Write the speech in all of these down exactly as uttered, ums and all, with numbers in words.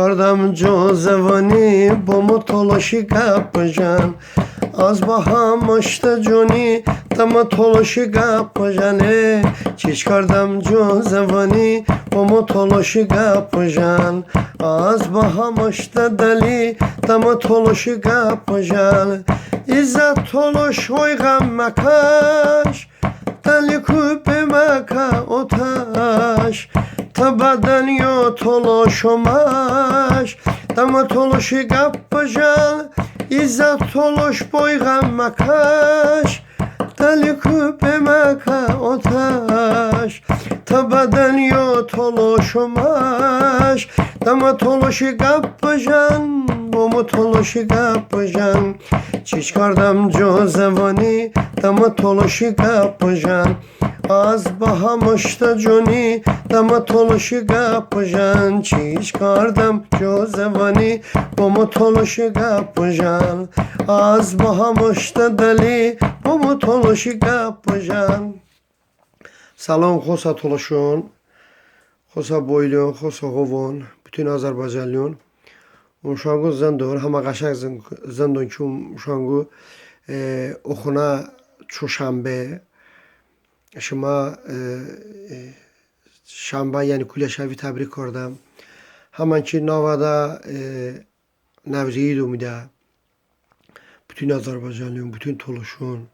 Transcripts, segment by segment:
Kardəm co zəvoni, bo mı tolışi qəp bıjən. Az bə həməştə coni, tə mı tolışi qəp bıjən, e. Çiç kardəm co zəvoni, bo mı tolışi qəp bıjən. Az bə həməştə dəli, tə mı tolışi qəp bıjən. İzə tolış, oy ğəm məkəş, dəliku beməkə otəş, tə bə dınyo tolış oməş, tə mı tolışi qəp bıjən. İzə tolış, boy ğəm məkəş, dəliku beməkə otəş, tə bə dınyo tolış oməş, tə mı tolışi qəp bıjən, bo mı tolışi qəp bıjən. Çiç kardəm co zəvoni, tə mı tolışi qəp bıjən. Az bə həməştə coni, tə mı tolışi qəp bıjən. Çiç kardəm co zəvoni, bo mı tolışi qəp bıjən. Az bə həməştə dəli, bo mı tolışi qəp bıjən. Səlom, xosə tolışon, xosə boylon, xosə hovon, bütün azərbaycanlon. Umuşanqo zındən, həmə qəşəng zın-, zındon ki, umuşanqo, e, oxonə çoşənbə. Şımə, e, e, şənbə, yəni kulə şəvi təbrik kardəm. Həmən ki navədə, e, Nəvuzə id omedə. Bütün azərbaycanlon, bütün tolışon,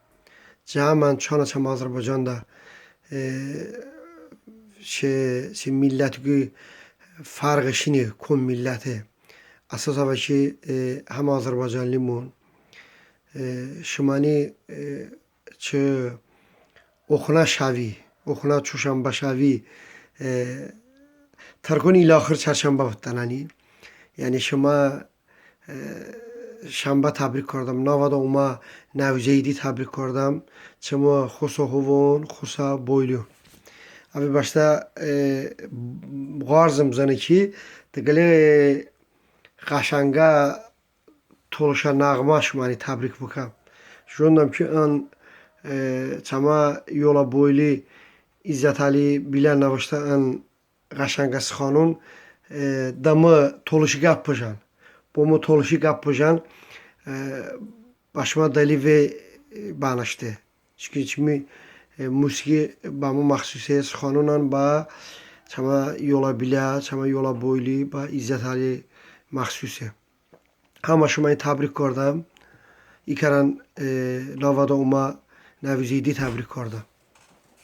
cəmən çanə çəmə Azərbaycanədə, e, çı, çı millətiku fərğışine, kom milləte. Əsos əve ki, e, həmə azərbaycanlimon. E, şıməni, e, çı oxonə şəvi, oxonə çoşənbə şəvi, e, tırkon ilaxır çərşənbə votdənəni. Yəni şımə, e, şənbə təbrik kardəm, navədə omə Nəvuzə idi təbrik kardəm, çımı xosə hovon, xosə boylon. Əve bəştə, e, ğarzım zıne ki, dı qılə, e, qəşənqə tolışə nəğmə şıməni təbrik bıkəm. Jondəm ki ın, e, çəmə yolə boyli İzzətəli Bilə nıvıştə ın qəşənqə sıxanon, e, de mı tolışi qəp bıjən. Bo mı tolışi qəp bıjən, e, bə şımə dəli ve, e, bənışte. Çunki çımi, e, musiqi bə mı məxsuse, sıxanonən bə çəmə yolə bilə, çəmə yolə boyli, bə İzzətəli məxsuse. Həmə şıməni təbrik kardəm. İ kərən, e, navədə omə Nəvuzə idi təbrik kardəm.